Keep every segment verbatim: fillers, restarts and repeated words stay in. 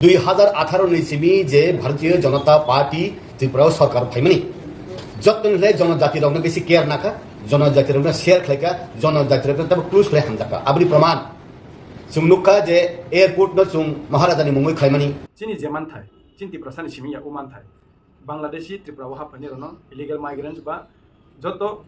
Dui hazar atharo ni simi je Bharatiya Janata Party Tripura o sorkar phaimani, jotoni le jonojati rokno bisi care naka, jonojati rokno share khlaika, jonojati rokno tabo close khlai hamjaka. Aboni praman chwng nukha je airport no chwng Maharaja ni mungwi khlaimani. Chini je manthai, chini Tiprasa ni simi ya o manthai. Bangladeshi Tripura o haphaini rokno illegal migrants ba joto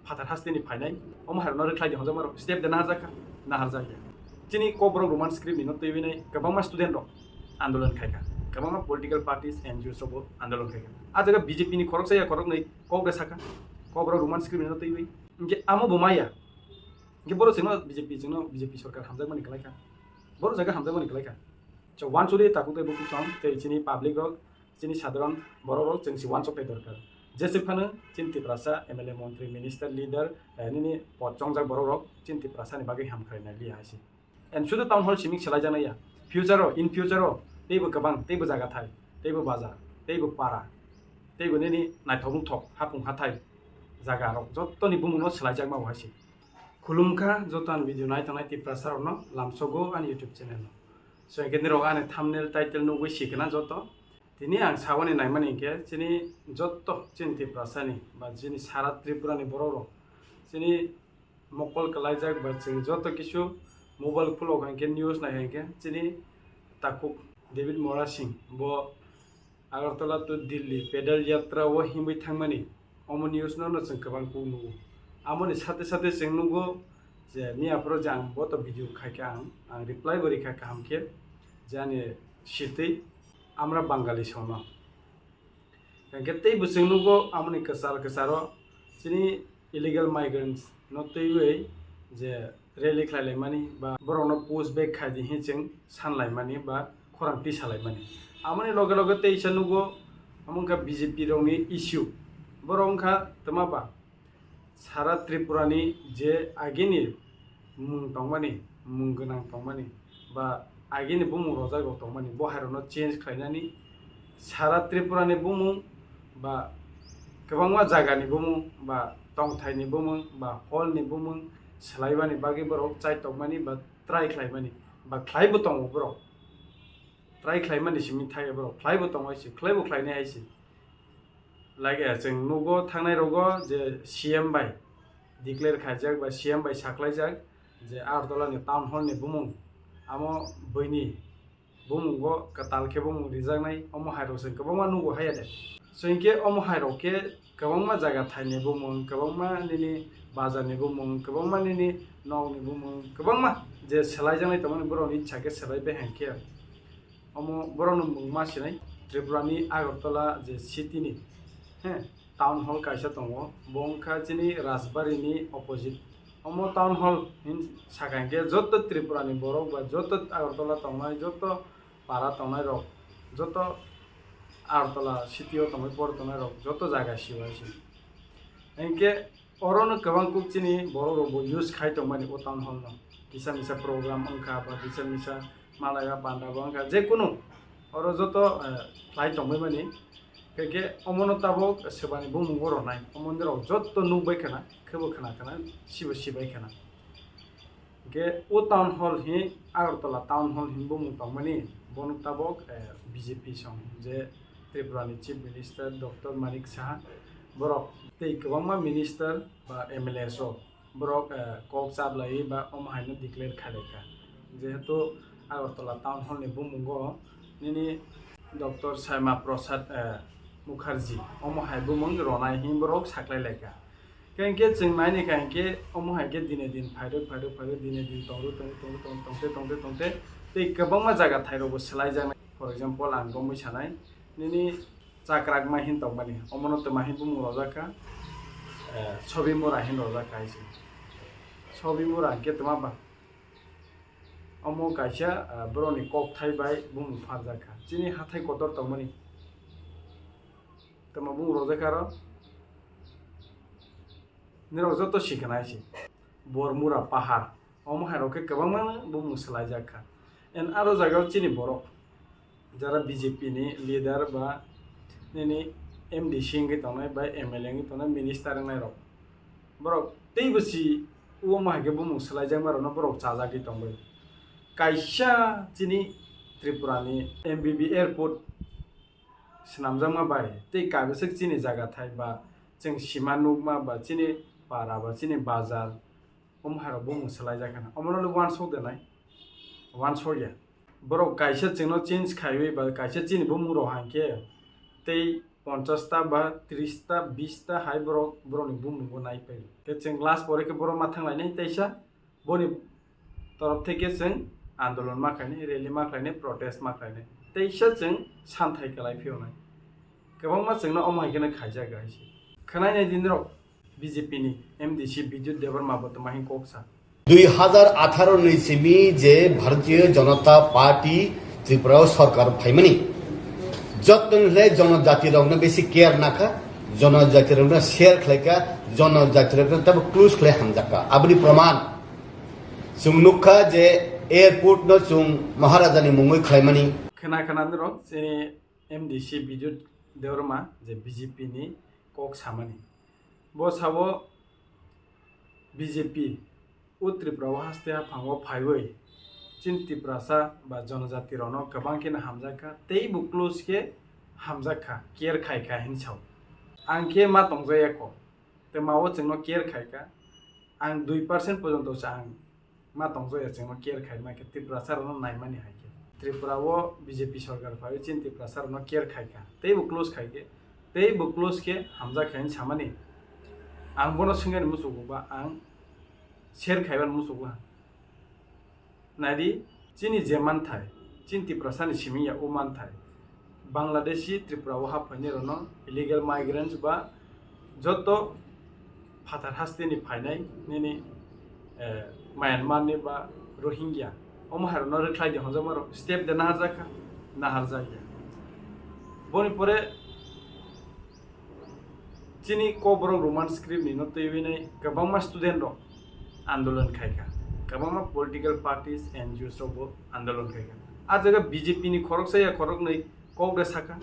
phatar hasteni phainai, omo hai rokno rwkhlai di hwnjakma rok step de naharjak kha, naharjak ya. Chini Kokborok Roman script ni no twiwi nai kwbangma student rok andolon khai kha, kwbangma political parties, N G Os rok bo andolon khai kha. A jaga B J P ni khoroksa ya khoroknwi kok de saka, Kokborok Roman script ni no twiwi. Hinkhe amo bo maya. Hinkhe borok chwngno B J P, chwngno B J P sorkar hamjakmani kwlai kha. Borok jaga hamjakmani kwlai kha. So, wansuri takhuk tei bukhuk song tei chini public rok, chini sadharon borok rok chwng si wansok tei dorkar. Jeswk phano chini Tiprasa M L A, montri, minister, leader, eh, nini pod chongjak borok rok chini Tiprasa ni bagwi hamkrai nai liya hai se. And sudu town hall simi selai jana ya. Future o, in future o, teibo kwbang, teibo jaga thai, teibo bazar, teibo para, teibo nini naithok wngthok hapung hathai jaga rok jottoni bumung no selai jakma bo hai se. Khulumkha joto ani video nai tongnai Tiprasa rokno lamsogo ani YouTube channel no. So, hinkhe nirok ani thumbnail title nugwi sikena joto. Tini ang saboni naimani hinkhe chini joto chini Tiprasa ni ba chini sara Tripura ni borok rok chini mokol kwlaijak ba chwng joto kisu mobile khulok hinkhe news nai hinkhe chini takhuk David Mora Singh bo Agartala to Delhi pedal yatra o himwi thangmani, omo news no, no chwng kwbang kuk nugo. Amoni sate sate chwng nugo je miya phoro je ang bo to video khaikha ang, ang reply bo rikha kaham khe je ani sitwi amra Bangali songno. Hinkhe tei bo chwng nugo amoni kwchar kwcharo chini illegal migrants no twiwi je rally khlailaimani ba borokno push back khai di hinwi chwng sanlaimani ba khorang tisalaimani. Amoni loge loge teisa nugo, omo wngkha B J P rokni issue. Borok wngkha twma ba sara Tripura ni je agini mung tongmani, mung gwnang tongmani, ba agini bumung rojak rok tongmani, bo hai rokno change khlainani sara Tripura ni bumung ba kwbangma jaga ni bumung ba tongthai ni bumung ba hall ni bumung swlaibani bagwi borok chai tongmani ba try khlaimani ba khlaibo tongo borok. Try khlaimani simi thai borok khlaibo tongo hai se, khlaibo khlainai hai se. Like, eh, chwng nugo thangnai rogo je C M bai declare khaijak ba C M bai saklaijak je Agartala ni town hall ni bumung, amo buini bumungo kwtal khe bumung rijaknai, omo hai rok chwng kwbangma nugo haiya de. So hinkhe omo hai rok khe kwbangma jaga thaini bumung, kwbangma nini bazar ni bumung, kwbangma nini nok ni bumung, kwbangma je swlaijaknai tongmani borok ni ichha khe swlai bai hinkhe. Omo borokno mung ma sinai, Tripura ni Agartala je city ni, he, town hall kaisa tongo, bo wngkha chini Rajbari ni opposite. Omo town hall hin saka hinkhe joto Tripura ni borok ba joto Agartala tongnai, joto para tongnai rok, joto Agartala city o tongwi por tongnai rok joto jaga siwai se. Hinkhe orono kwbang kuk chini borok rok bo use khai tongmani o town hall no. Kisa misa program wngkha ba kisa misa malaiba panda bo wngkha, je kunu oro joto, eh, khlai tongbai mani. Hinkhe omono tabok swbani bumung o rwnai, omo nirok joto nukbai khana, khebo khna khana, sibo sibai khana. Hinkhe o town hall hi Agartala town hall hin bumung tongmani, bono tabok, eh, B J P song je Tripura ni Chief Minister Doctor Manik Saha, borok tei kwbangma minister ba M L As rok borok, eh, kok chaplaiwi ba omo haino declare khailai kha. Jehetu Agartala town hall ni bumungo nini Doctor Syama Prasad, eh, Mukherjee omo hai bumung ronai hin borok saklai lai kha. Khe hinkhe chwng naini kha hinkhe omo hai khe dine din phairwk, phairwk, phairwk, dine din tongro, tongro, tongro, tong-, tongte, tongte, tongte, tei kwbangma jaga thairokbo swlaijaknai. For example, ang gomwi sanai, nini chakrakma hin tongmani, omono twma hin bumung rojak kha, eh, Sobi Mura hin rojak kha hai se. Sobi Mura hinkhe twma ba? Omo kaisa, eh, borokni kokthai bai bumung pharjak kha. Chini hathai kotor tongmani. Tamo bumung rojak kha aro? Nirok joto sikha nai se. Bormura pahar. Omo hai rok khe kwbangma bumung swlaijak kha. And aro jagao chini borok, jara B J P ni leader ba nini M D C wngwi tongnai ba M L A wngwi tongnai, minister wngnai rok. Borok teibo si omo hai khe bumung swlaijakma rokno borok chajagwi tongbai. Kaisa chini Tripura ni M B B airport swnamjakma bai tei kaibwswk chini jaga thai ba chwng sima nukma ba chini para ba chini bazar omo hai rok bumung swlaijak khana. Omo no le uansuk de nai? Uansuk ya. Borok kaisa chwngno change khaiwi ba kaisa chini bumung rok hai khe tei ponchash ta ba tris ta, bis ta hai borok borokni bumungo nai pai. Khe chwng last pore khe borok ma thang lainai teisa boni torop theke chwng andolon ma khlainai, rally ma khlainai, protest ma khlainai. Teisa chwng santhai kwlai phiyonai. Kwbangma chwngno omo hai kheno khaijak hai se. Khwnai nai din rok B J P ni M D C Bidyut Debbarma bo tongma hin kok sa. Dui hazar atharo ni simi je Bharatiya Janata Party Tripura o sorkar phaimani, jotoni le jonojati rokno besi care nakha, jonojati rokno share khlaikha, jonojati rokno tabo close khlai hamjakha. Aboni proman chwng nukha je airport no chwng Maharaja ni mungwi khlaimani. Khna khna norok chini M D C Bidyut Debbarma je B J P ni kok samani. Bo sabo B J P o Tripura o haste haphango phaiwi chini Tiprasa ba jonojati rokno kwbang kheno hamjak kha, tei bo close khe hamjak kha, care khai kha hin sao. Ang khe ma tongjaya kho, tei ma o chwngno care khai kha. Ang dui percent porjonto se ang ma tongjakya chwngno care khai ma khe Tiprasa rokno naimani hai khe. Tripura o B J P sorkar phaiwi chini Tiprasa rokno care khai kha, tei bo close khai khe, tei bo close khe hamjak kha hin samani. Ang bono swngani muchungo ba ang share khaibani muchungo ha. Naidi, chini je manthai, chini Tiprasani simi ya o manthai. Bangladeshi Tripura o haphainai rokno illegal migrants ba joto phatar hasteni phainai nini, eh, Myanmar ni ba Rohingya. Omo hai rokno rwkhlai di honjakma rok step de naharjak kha, naharjak ya. Boni pore chini Kokborok Roman script ni no twiwi nai kwbangma student rok andolon khai kha, kwbangma political parties, N G Os rok bo andolon khai kha. A jaga B J P ni khoroksa ya khoroknwi kok de sakha,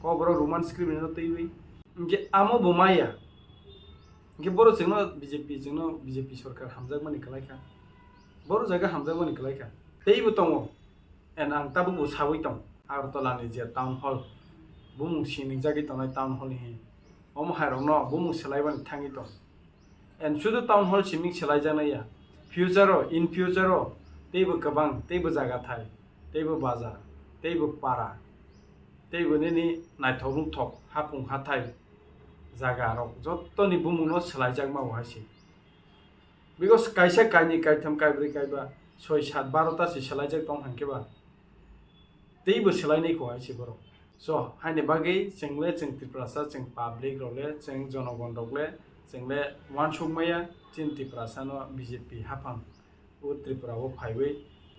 Kokborok Roman script ni no twiwi, hinkhe amo bo maya, hinkhe boro chwngno B J P, chwngno B J P sorkar hamjakmani kwlai kha, boro jaga hamjakmani kwlai kha, teibo tongo. And ang tabukbo sawi tong, Agartala ni je town hall, bumung sinijagwi tongnai town hall ni hin, omo hai rokno bumung swlaibani thangwi tong. And sudu town hall siming swlaijaknai ya, future o, in future o teibo kwbang, teibo jaga thai, teibo bazar, teibo para, teibo nini naithok nukthok hapung hathai jaga rok jottoni bumungno swlaijakma bo hai se. Because kaisa, kainwi, kaitham, kaibrwi, kaiba, soi, sat, baro ta se swlaijak tong hwn khe ba, teibo swlainai kho hai se borok. So, haini bagwi chwng le, chwng Tiprasa, chwng public rok le, chwng jonogon rok le, chwng le uansuk maya, chini Tiprasa no B J P haphang o Tripura o phaiwi,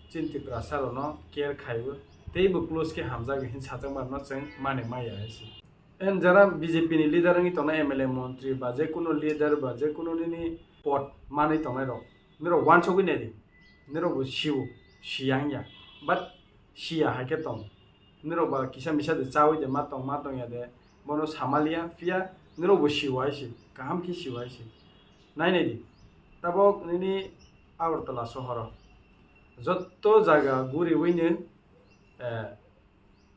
chini Tiprasa rok no care khaiwi, teibo close khe hamjak hin sajakma rok no chwng mani maya hai se. En jara B J P ni leader wngwi tongnai M L A, montri ba je kuno leader ba je kuno nini pod manwi tongnai rok, nirok uansugwi naidi, nirok bo sio, siya wngya, but siya hai khe tong, nirok ba kisa misa de chawi de ma tong ma tongya de, bono samaliya, phiya nirok bo sio hai se, kaham khe sio hai se. Nai naidi, tabok nini Agartala sohoro jotto jaga guriwino, eh,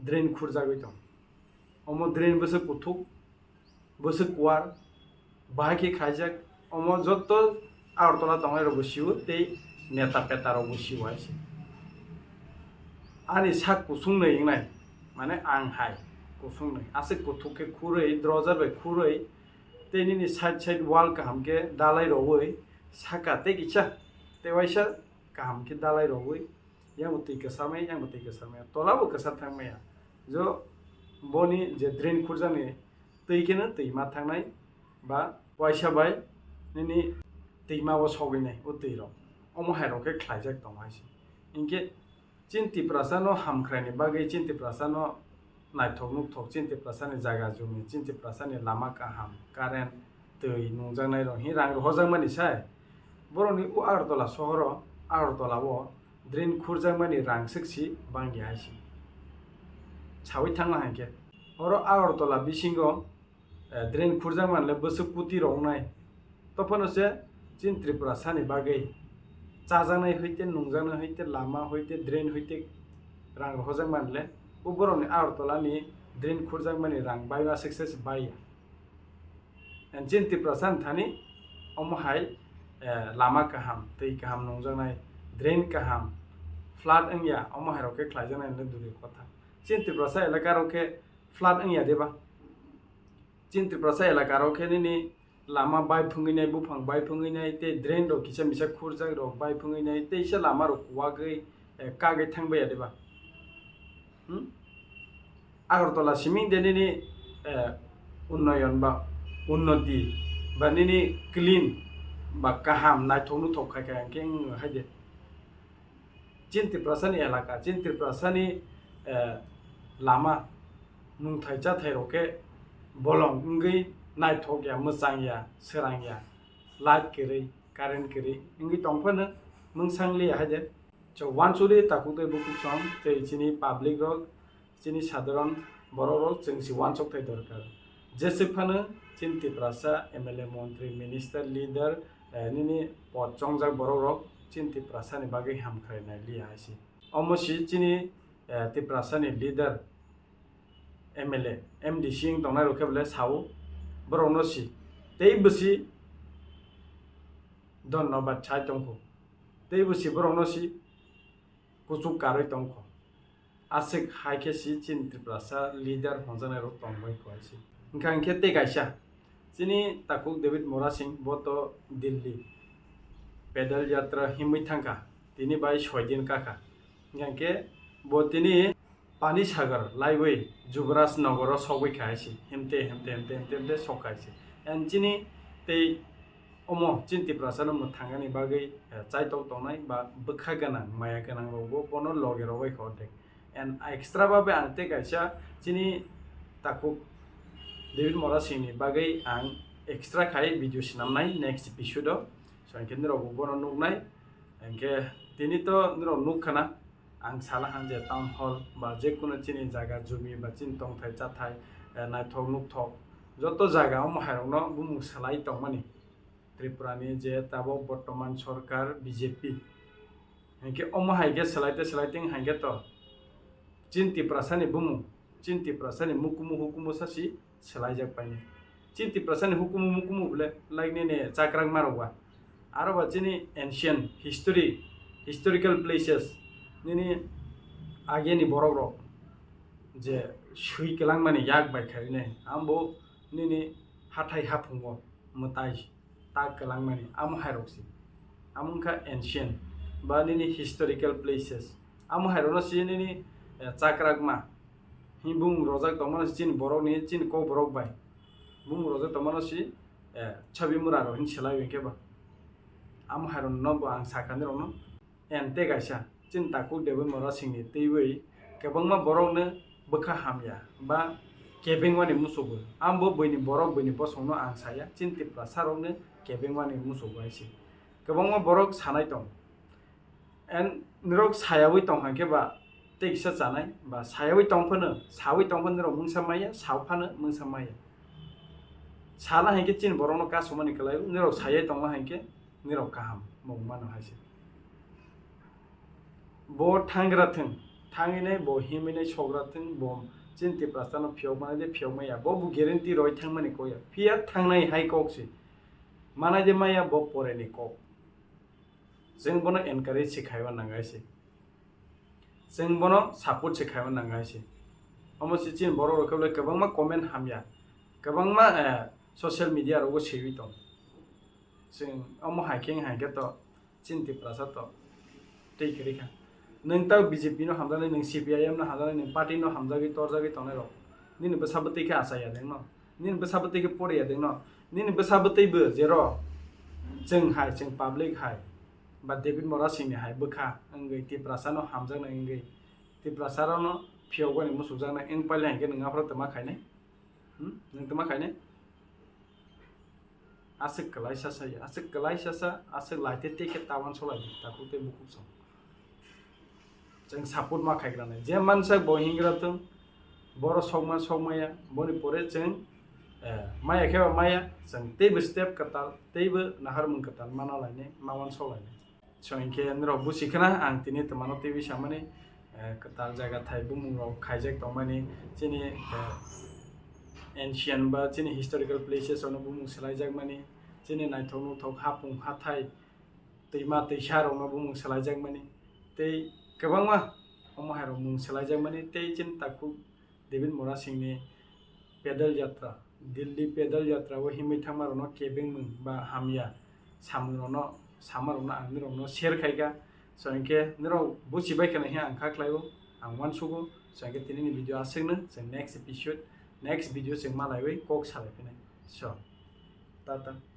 drain khurjagwi tong. Omo drain bwswk kuthuk, bwswk kuar, bahai khe khaijak. Omo jotto Agartala tongnai rok bo sio tei neta peta rok bo sio hai se. Ani sak kusung nwi wngnai, mane ang hai kusung nwi. Aswk kuthuk khe khurwi, drojar bai khurwi, tei nini side side wall kaham khe dalai rowwi, saka tei kisa tei waisa kaham khe dalai rowwi, yang bo twi kwsa maya, yang bo twi kwsa maya, tola bo kwsa thang maya. Jo boni je drain khurjakni twi kheno twi ma thangnai ba waisa bai nini twima o sogwi nai o twi rok. Omo hai rok khe khlaijak tong hai se. Hinkhe chini Tiprasa no hamkhraini bagwi, chini Tiprasa no naithok nukthok, chini Tiprasa ni jaga jumi, chini Tiprasa ni lama kaham, current, twi nungjaknai rok hin rang rohorjakmani sai. Borokni o Agartala sohoro, Agartala o drain khurjakmani rang swk si bangya hai se. Sawi thangna hai khe. Oro Agartala bisingo, eh, drain khurjakmani le bwswk kuti rok wngnai. Tophano se chini Tripura sani bagwi chajaknai hoite, nungjaknai hoite, lama hoite, drain hoite, rang rohorjak manle, o borokni Agartala ni drain khurjakmani rang bai ma success bai ya. And chini Tiprasa ni thani omo hai, eh, lama kaham, twi kaham nungjaknai, drain kaham, flood wngya, omo hai rok khe khlaijaknai hwnwi duri kotha. Chini Tiprasa elaka rok khe flood wngya deba? Chini Tiprasa elaka rok khe nini lama bai phungwi nai, buphang bai phungwi nai, tei drain rok kisa misa khurjak rok bai phungwi nai, tei se lama rok kuwagwi, eh, kagwi thang baiya deba? Hmm? Agartala siming de nini, eh, unnoyon ba unnoti ba nini clean ba kaham naithok nuthok khai khai hwnkhe wng hai de. Chini Tiprasa ni elaka, chini Tiprasa ni, eh, lama nungthai chathai rok khe bolong wngwi naithok ya, mwchang ya, srang ya, light kwrwi, current kwrwi wngwi tong phano mungsang liya hai de. So, wansuri takhuk tei bukhuk song tei chini public rok, chini sadharon borok rok chwng si wansok thai dorkar. Jeswk phano chini Tiprasa M L A, montri, minister, leader, eh, nini pod chongjak borok rok chini Tiprasa ni bagwi hamkrai nai liya hai si. Omo si chini, eh, Tiprasa ni leader, M L A, M D C wng tongnai rok khe bole sao, borok no si tei bwsi dhonnobad sai tongkho, tei bwsi borok no si kuchuk karwi tongkho. Aswk hai khe si chini Tiprasa leader hwnjaknai rok tong bai kho hai si. Hwnkha hwnkhe tei kaisa chini takhuk David Murasing bo to Delhi pedal yatra himwi thangkha, tini bai soi din kakha. Hwnkha hwnkhe bo tini Pani Sagar laiwi Jubraj Nagar o sogwi kha hai si, himte himte himte himte himte sok kha hai si. And chini tei omo chini Tiprasa no mwthangani bagwi, eh, chaitok tongnai ba bwkha gwnang, maya gwnang rok bo bono loge rogwi kha ordek. And extra babe ang tei kaisa chini takhuk David Murasing ni bagwi ang extra khai video swnamnai next episode o. So, hwnkhe nirok bo bono nuknai. Hwnkhe tini to nirok nukkhana, ang sana han je town hall ba jekunu chini jaga jumi ba chini tongthai chathai, eh, naithok nukthok joto jaga omo hairokno bumung swlai tongmani. Tripura ni je tabok bortoman sorkar B J P. Hinkhe omo hai khe swlai te swlai ting hai khe to chini Tiprasa ni bumung, chini Tiprasa ni mukumu hukumu sasi swlaijak paini. Chini Tiprasa ni hukumu mukumu bole like nini chakrak ma rok ba. Aro ba chini ancient history, historical places nini age ni borok rok je swi kwlangmani yak bai khai nai, ambo nini hathai haphungo mwtai ta kwlangmani, amo hai rok si. Amo wngkha ancient ba nini historical places. Amo hai rokno si nini, eh, chakrakma. Hi bumung rojak tongmano si chini borok ni, chini kok borok bai. Bumung rojak tongmano si, eh, Sabimura rok hin selai bai khe ba. Amo hai rokno bo ang sakha nirokno. And tei kaisa, chini takhuk David Murasing ni twiwi kwbangma borokno bwkha hamya ba kebengmani muchugwi. Ang bo buini borok, buini bosongno ang saya, chini Tiprasa rokno kebengmani muchugwi hai se. Kwbangma borok sanai tong. And nirok sayawi tong hai khe ba tei kisa chanai, ba sayawi tong phano, sawi tong phano nirok mungsa maya, sao phano mungsa maya. Sala hai khe chini borokno kasumani kwlai, nirok sayai tongma hai khe nirok kaham mung mano hai se. Bo thangra thung, thangwi nai bo himwi nai sogra thung, bo chini Tiprasa no phiyok manai de phiyok maya, bo bo guarantee roi thangmani kok ya, phiya thangnai hai kok se. Manai de maya bo pore ni kok. Chwng bono encourage se khaiba nang hai se. Chwng bono support se khaiba nang hai se. Omo se chini borok rok khe kwbangma comment hamya, kwbangma, eh, social media rogo sewi tong. Chwng omo hai khe hai khe to chini Tiprasa to twi kwrwi kha. Nwng tei B J P no hamjaknai, nwng C P I M no hamjaknai, nwng party no hamjagwi torjagwi tongnai rok. Nini bwsa bwtwi khe achai ya deng no. Nini bwsa bwtwi khe pori ya deng no. Nini bwsa bwtwi bo jero chwng hai, chwng public hai, ba David Murasing ni hai bwkha wngwi Tiprasa no hamjaknai wngwi, Tiprasa rok no phiyok bani muchukjaknai wng paile hai khe nwng aphuru twma khainai? Hmm? Nwng twma khainai? Aswk kwlaisa sa ya, aswk kwlaisa sa, aswk lai te tei khe ta uansuk lai di, takhuk tei bukhuk song. Chwng support ma khai granai. Je mansak bo hingra thung, boro sokma sokmaya, boni pore chwng, eh, maya khe ba maya, chwng teibo step kwtal, teibo naharmung kwtal mana lainai, ma uansuk lainai. So hinkhe nirok busi khna ang tini twmano twiwi samani, eh, kwtal jaga thai bumung rok khaijak tongmani, chini, eh, ancient ba chini historical places rokno bumung swlaijakmani, chini naithok nuthok hapung hathai twima twisa rokno bumung swlaijakmani, tei kwbangma omo hai rok mung swlaijakmani, tei chini takhuk David Murasingni pedal yatra, Delhi pedal yatra o himwi thangma rokno kebengmung ba hamya samung rokno sama rokno ang nirokno share khaikha. So hinkhe nirok buchibai kheno hinkhe ang kha khlaio, ang uansugo. So hinkhe tinini video aswkno, chwng next episode, next video chwng malaiwi kok salai phinai. So, tata.